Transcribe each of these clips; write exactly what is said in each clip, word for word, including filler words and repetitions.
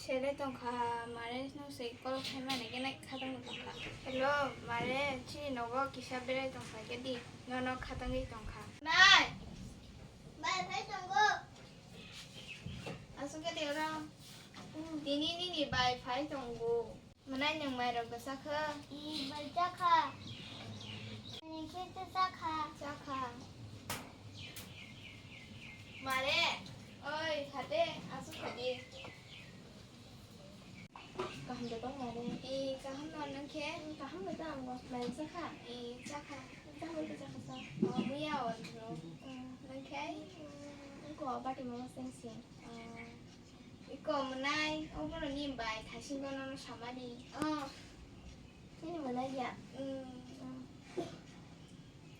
Sele tongkha, mare no se call khaimani khe nai khatang tongkha. Hello, mare, chini nogo kisa berai tongkha khe di, nono khatangwi tongkha. Nai! Bai phai tongo. Aswk khe di oro. Tini nini bai phai tongo. Mwnai nwng mairok da chakha? I, bai chakha. Nwng khe ta chakha? Chakha. Mare, oi, khade, aswk khade. Kaham da tong mare? I, kaham no, nwng khe? Kaham da tong, mairok chakha? I, chakha. Chakha, chakha, chakha. O, muya o, bro. Nwng khe? Ko, bati mama sengsi. O. Iko mwnai, obono ni bai thaisingo nono samani. Oh. Nini mwnai ya? Mm.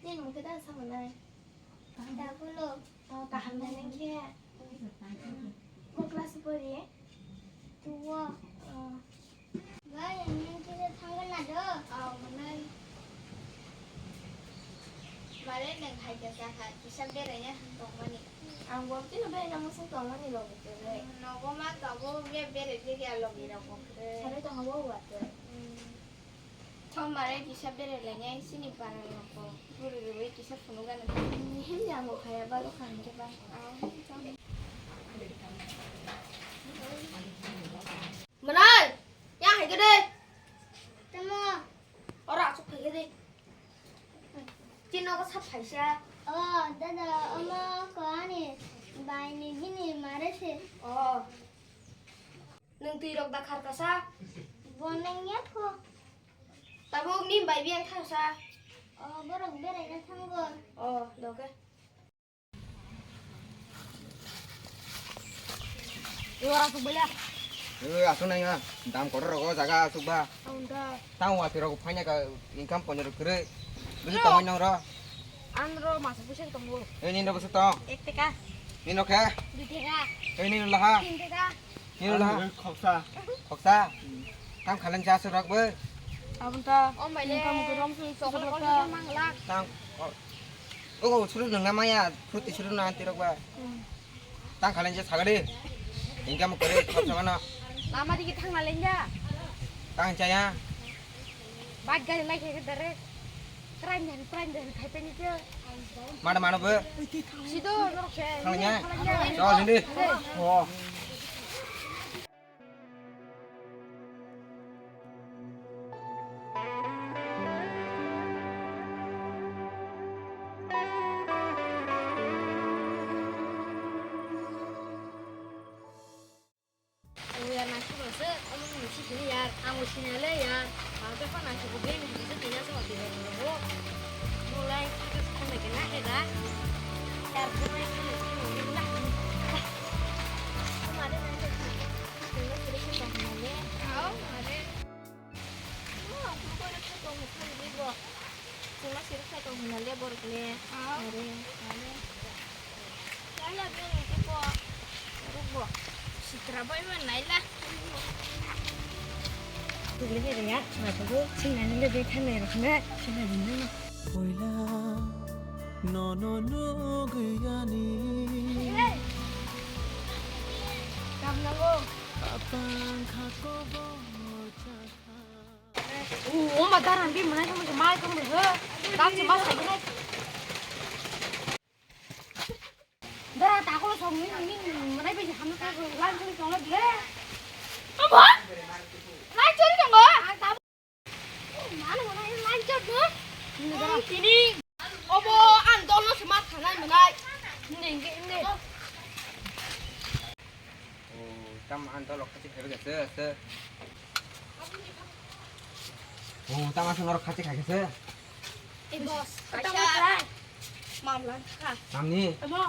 Nini mungkhe da sa mwnai? Dabulo. Oh, kaham na nang khe. Bo class pori? Tuwo. Oh. Bai, nwng kisa thangwi na do. Oh, mwnai. Mare nwng hai khe sakha, kisa beraina tongmani. Ang bo chini beraina muchung tongmani logi kwrwi. Nogo ma tabuk be berai phikya logi rok bo kwrwi. Sarai tongo bo watwi. Thok mare kisa berai lainai chini para rok bo. Bwrwi rwi kisa phunuk gana. Himdi ang bo khaya ba lokha hwnkhe ba. Mwnai, ya hai khe de. Tamo. Ora aswk phai khe de. Chini nogo sa phaisa. Oh, dada, omo ko ani bai ni bini mare se. Oh. Nwng twi rok da khar kasa. Bo nang ya kho. Tabuk ni bai biyang thang sa. Oh, borok berai na thango. Oh, doge. Iwara aswk bwle. Ee, aswk nai nga. Dam kotor rogo jaga aswk ba. Aunda. Tang wa tirok phanya ka income ponyo kwrwi. Bisi tongwi nang ro. An ro masa bwswk tongo. Ee, nini ro bwswk tong? Ek teka. Nini ro khe? Dui teka. Ee, nini ro laha? Tin teka. Nini ro laha? Khoksa. Khoksa? Tam khalen cha aswk rok bo. Abun ta. O mai le. Income kwrwi rong sung chocolate sung ko mangla. Tang. Ogo suru nungna maya, fruit suru na anti rok ba. Tang khalen je sagade. Income kore khorsa mano. Lama digi thangna lenja. Tang chaya. Bike gari lai khe dare. Crime dan, crime dan khai pani je. Mada mano bo. Sido norok se. Thanglanya. Chol hindi. Oh. Ang ya nasi bose, omo ni si sini ya, ang sini le ya, ang te pa nasi ko beng ni se tiya so ti ko. Mulai kata kata ke na ke da. Ya, mulai kata kata ke na. Kemarin nanti. Chwngno sirwk khe tong hwnna le borok le. Are, are. Kaya bini tei bo. Borok bo. Sitra bai man nai la. Tugli khe ya, chwla tugu, sinani le bai thangnai rok na, sinani no. Puila nono nugwi ani. Hey! Kam nango. Apang kha kobo chakha. O, o ma daran bi mwnai tong de, mai tong de, he. Dam se ma sai nai. Dara ta ko song ni, ni mwnai bi ham ta ko lan song song le. Abo? Lai chori tong go? Mano mwnai lai chori no. Tini. Obo an dol no se ma thanai mwnai. Ni nge ni. O, tamo ang dolo khachi khaibai khe se, se. O, tamo aswk norok khachi khai khe se. Ei, boss, kaisa mamla kha. Mamni? Tamo.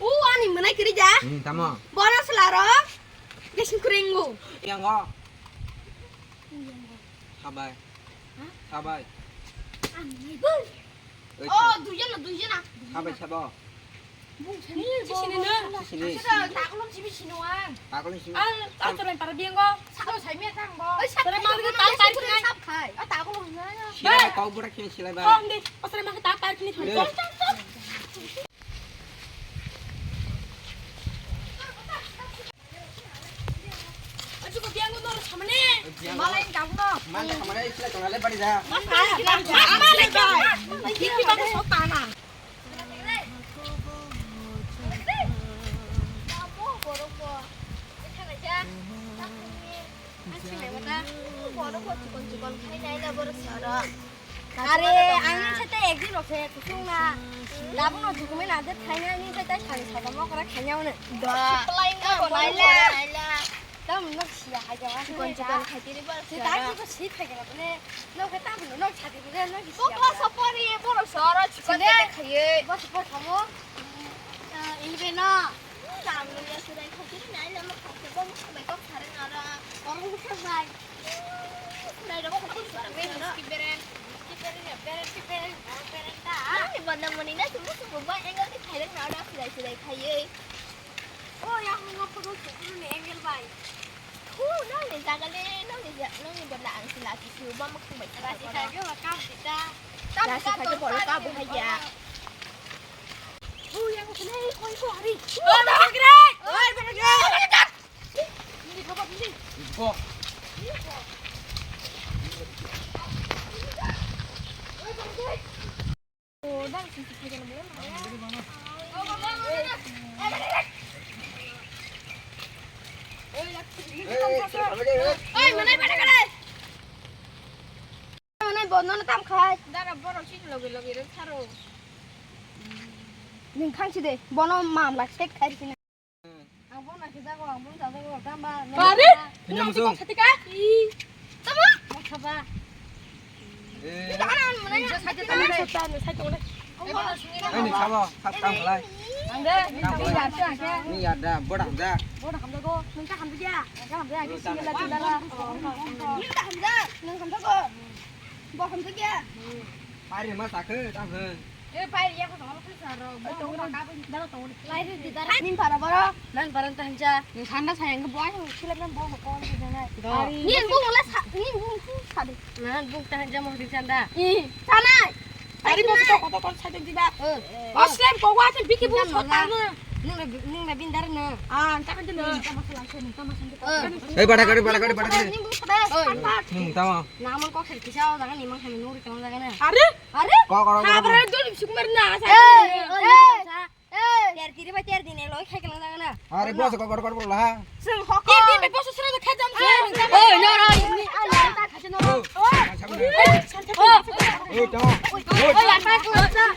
O, ani mwnai kwrwi ja? Hmm, tamo. Bono swlarok. Gesing krengo. Yango. Sabai. Ha? Sabai. Ani bo. Oi, oh, sa- duijon na, duijon na. Sabai sabo. Bung sini, sini na. Sini. Asal takolom sibi sino ang. Takolom sibi. Al, al, sore para biang go. Sabo sai mi tang go. Oi, sab. Sore ma ta pai sini. Sab khai. Ah, takolom na. Silai bai, kau burak sini silai bai. Kau ngi, sore ma ta pai sini. Chal, chal, chal. Chal, chal, chal. Chal, chal, chal. Malai kamu no. Mana kamare isla tonale bari da. Malai kamu. Malai kamu. Malai kamu. Are, ang nini sete ekdin rok se kusung na. Labu no jukume na je thaina nini sete sari sata mokra khanya one. Ba. Play na bo naila. Tam no siya aja wa. Chikon chikon khaitiri ba. Sita ko si thai kana bole. No ke tam no no chati bole no. Ko ko sapori e boro soro chikon khaiye. Bos bos kamo. Ini be no. Lamluya surai khokir nai lama khokir bo mukha bai kok sare nara. Oro mukha bai. Surai rok khokir sare nara. Miski beren, miski beren, beren ki beren, beren ta. Nani banda mani na sumu sumu bai engel ki khairok nara surai surai khaiye. O ya hwngo photo sumu ni engel bai. Khu nang ni jaga le nang ni ja-, nang ni banda ang sila ki su ba mukha bai. Rasi khairok ba kam kita. Rasi khairok bo ka bo haya. Oi, manai bana kare. Manai bono na tam khai. Dara borok si loge loge re tharo. Ning khang si de, bono mamla set khai sina. Ang bono na khijago, ang bono jajago, gamba. Pare? Hino musung. Satika? Tamo? Khaba. Eh. Ani sabo, sab kam khlai. Ang de, ni yar da, boda hamda. Boda hamda go, nung ka hamda ya. Ang ka hamda ya, ki sila chila la. Nung ka hamda, nung hamda go. Bo hamda ya. Pare ma sakhe, tang hen. Nini para boro. Nini para ta hanja. Nini sanda sayang ke buai sila kan bo ko ni janai. Nini bu mula sa, nini bu sa de. Nini bu ta hanja mo di sanda. Ih, sanai. Ari mo to ko to ko sa de diba. Osle ko wa se biki bu so ta na. Nini nini bindar na. Ah, ta kan de na. Ei, bada kari, bada kari, bada kari. Nini bu sa de. Nini tama. Naman ko khel kisa o jangan ni mang kami nuri kang jangan. Are? Are? Kok, kok, kok, kok. Habra dul sukmar na sa. Eh, eh, eh. Ter tiri ba ter din elo khai kang jangan. Are, bos, kok, kok, kok, kok, lah. Sing hok. Ter din ba bos sura khai jam. Eh, no, no. Ni ala ta khaje no. Oh. Oh. Oh, tama. Oh, ya pa ko sa.